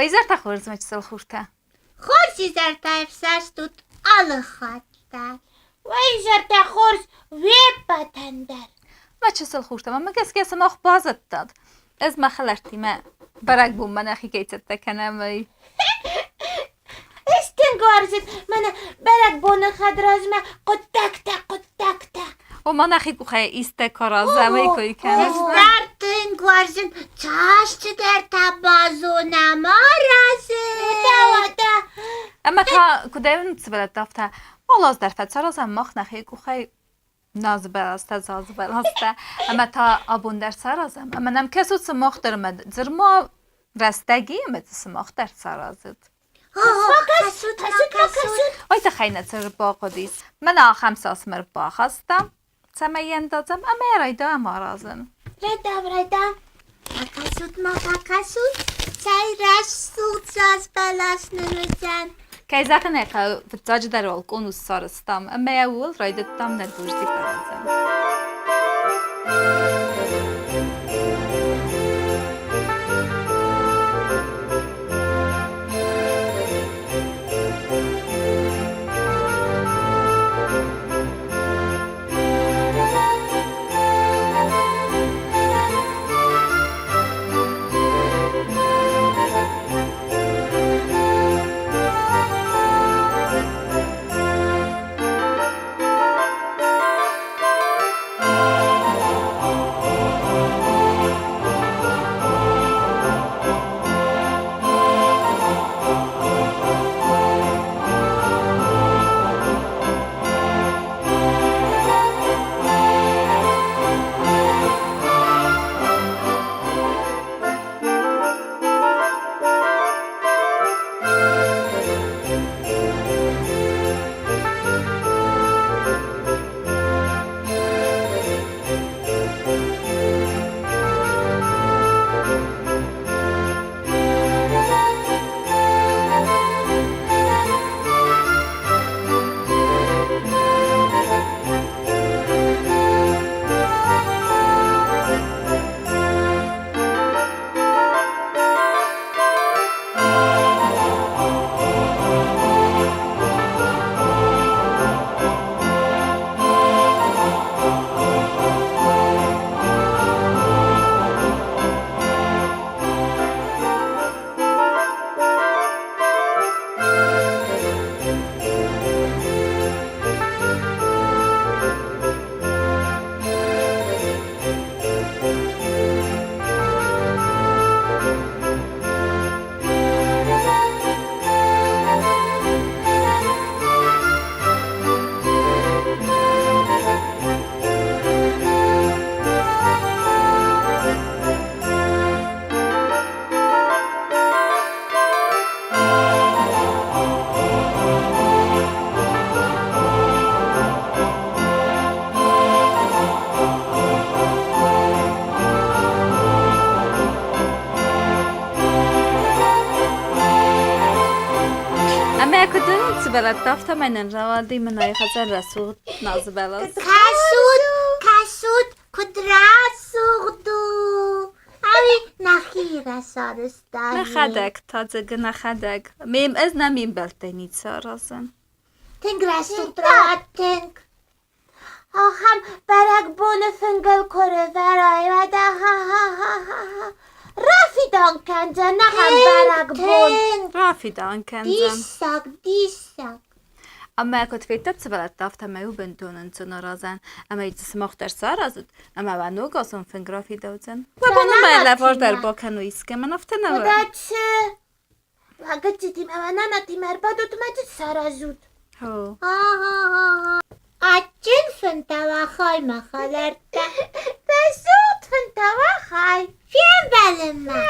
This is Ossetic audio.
Уӕ изӕртӕ хорз, мӕ чысыл хуртӕ. Хорз изӕртӕ ӕфсӕст ут алы хатт дӕр. Уӕ изӕртӕ хорз уе ппӕтӕн дӕр. Мӕ чысыл хуртӕ, мӕ гӕсгӕ сымах базыдтат. Ӕз мӕ хӕлӕрттимӕ бӕрӕгбонмӕ нӕхи кӕй цӕттӕ кӕнӕм, уый. Ӕз тынг уарзын мӕнӕ бӕрӕгбоны хӕдразмӕ хъуыддӕгтӕ, хъуыддӕгтӕ. Ома нӕхи къухӕй истӕ куы аразӕм, уый куы кӕнӕм. Ӕз дӕр тынг уарзын, цас цыдӕртӕ базонӕм аразын. Уӕдӕ, уӕдӕ. Ӕмӕ та куыдӕй уын сывӕллӕттӕ афтӕ уал дӕр фӕцаразӕм мах нӕхи къухӕй назбӕлӕстӕ, зазбӕлӕстӕ ӕмӕ та абон дӕр саразӕм. Ӕмӕ нӕм кӕсут сымах дӕр ӕмӕ дзырма рӕстӕги ӕмӕ дзы сымах дӕр саразут. Ой тыххӕй нӕ цы ӕрбахъуыдис. Мӕнӕ ахӕм сасм ӕрбахаста, цӕмӕй йӕ ӕндадзӕм ӕмӕ йӕ райдайӕм аразын. Райдам, райдам. Бакӕсут-ма, бакӕсут, цӕй рӕсугъд заз бӕлас нын уыдзӕн. Кӕй зӕгъын ӕй хъӕуы, фыццаджыдӕр уал конус сарӕзтам ӕмӕ йӕ ууыл райдыдтам нӕ дурдзыг аразын. Ӕмӕ куыд сывӕллӕттӕ, афтӕмӕй нын рауади мӕнӕй хӕдзар рӕсугъд назы бӕлас. Кӕсут, кӕсут, куыд рӕсугъд у! Ӕви нӕхи рацарӕзтам? Нӕхӕдӕг та дзыгы нӕхӕдӕг. Мем ӕз нӕ ме мбӕлттӕй ницы аразын. Тынг рӕсугъд рауад, тынг. Ахӕм бӕрӕгбоны фынгыл куы рывӕрай, уӕд ахахахахаха. Рафидан кӕндзӕн ахӕм бӕрӕгбон. Рафидан кӕндзӕн. Диссаг, диссаг. Ӕмӕ куыд федтат сывӕллӕттӕ, афтӕмӕй у бынтон ӕнцон аразӕн. Ӕмӕ дзы сымах дӕр саразут, ӕмӕ уӕ ног азон фынг рафидаудзӕн. Уӕ бон ма лӕвар дӕр бакӕнуй искӕмӕн, афтӕ нӕ уа? Удачи! Гыццитимӕ ӕмӕ нанатимӕ ӕрбадут ӕмӕ дзы саразут. Адджын фынтӕ уӕ хай, мӕ хӕлӕрттӕ. Рӕсугъд фынтӕ уӕ хай. Фембӕлынмӕ!